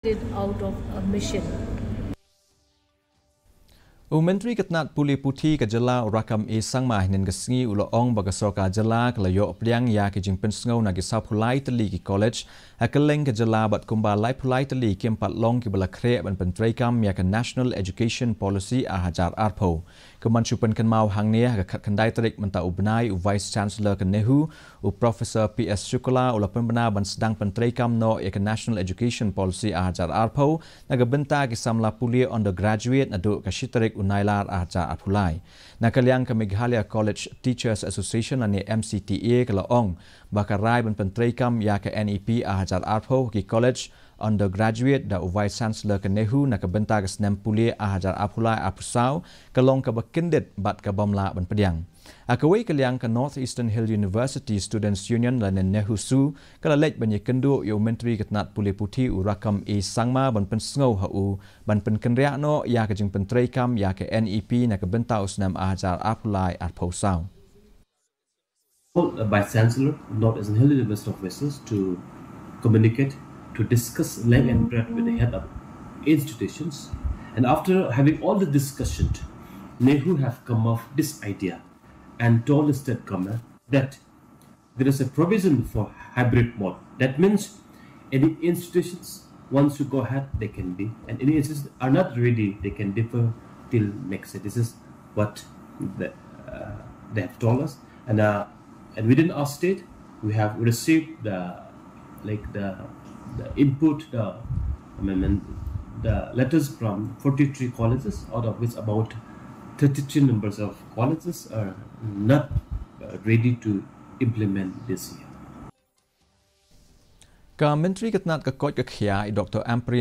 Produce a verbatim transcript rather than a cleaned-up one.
out of a mission. U Myntri ka tnat pule puthi ka jylla u Rakkam A Sangma hynnin ka sngi u la ong ba ka sorkar jylla ka la ïoh pdiang ïa ki jingpynsngew na ki sawphew lai tylli ki college ha kylleng ka jylla bad kumba laiphew lai tylli kim pat long kiba la khreh ban pyntreikam ïa ka National Education Policy ar hajar arphew. Kumban shu pynkynmaw hangne ha ka khatkhyndai tarik mynta u bnai u Vice Chancellor ka NEHU, u Professor P S Shukla u la pynbna ban sdang pyntreikam noh ïa ka National Education Policy ar hajar arphew na ka bynta ki samla pule undergraduate naduh ka shi tarik u Nailar ar hajar arphew lai. Na ka liang ka Meghalaya College Teachers Association lane M C T A ka la ong ba ka rai ban pyntreikam ïa ka N E P ar hajar arphew ki college undergraduate da u Vice Chancellor ka NEHU na ka bynta ka snem pule ar hajar arphew lai arphew saw ka long kaba kyndit bad ka bym lah ban pdiang. Ha kawei ka liang ka North Eastern Hill University Students Union lane NEHUSU ka la leit ban ïakynduh ïa u Myntri ka tnat pule puthi u Rakkam A Sangma ban pynsngew ha u ban pynkynriah noh ïa ka jingpyntreikam ïa ka N E P na ka bynta u snem ar hajar arphew lai arphew saw. All, uh, Vice Chancellor, North Eastern Hill University of Western, to communicate, to discuss length and breadth with the head of institutions. And after having all the discussion, NEHU have come up this idea and told the state government that there is a provision for hybrid mode. That means any institutions wants to go ahead, they can be, and any institutions are not ready, they can defer till next year. This is what the, uh, they have told us. And uh, and within our state, we have received the, like, the, the input, the, I mean, the letters from forty-three colleges, out of which about thirty-three numbers of colleges are not, uh, ready to implement this year. Ka Myntri ka tnat ka koit ka khiah i Doctor Ampareen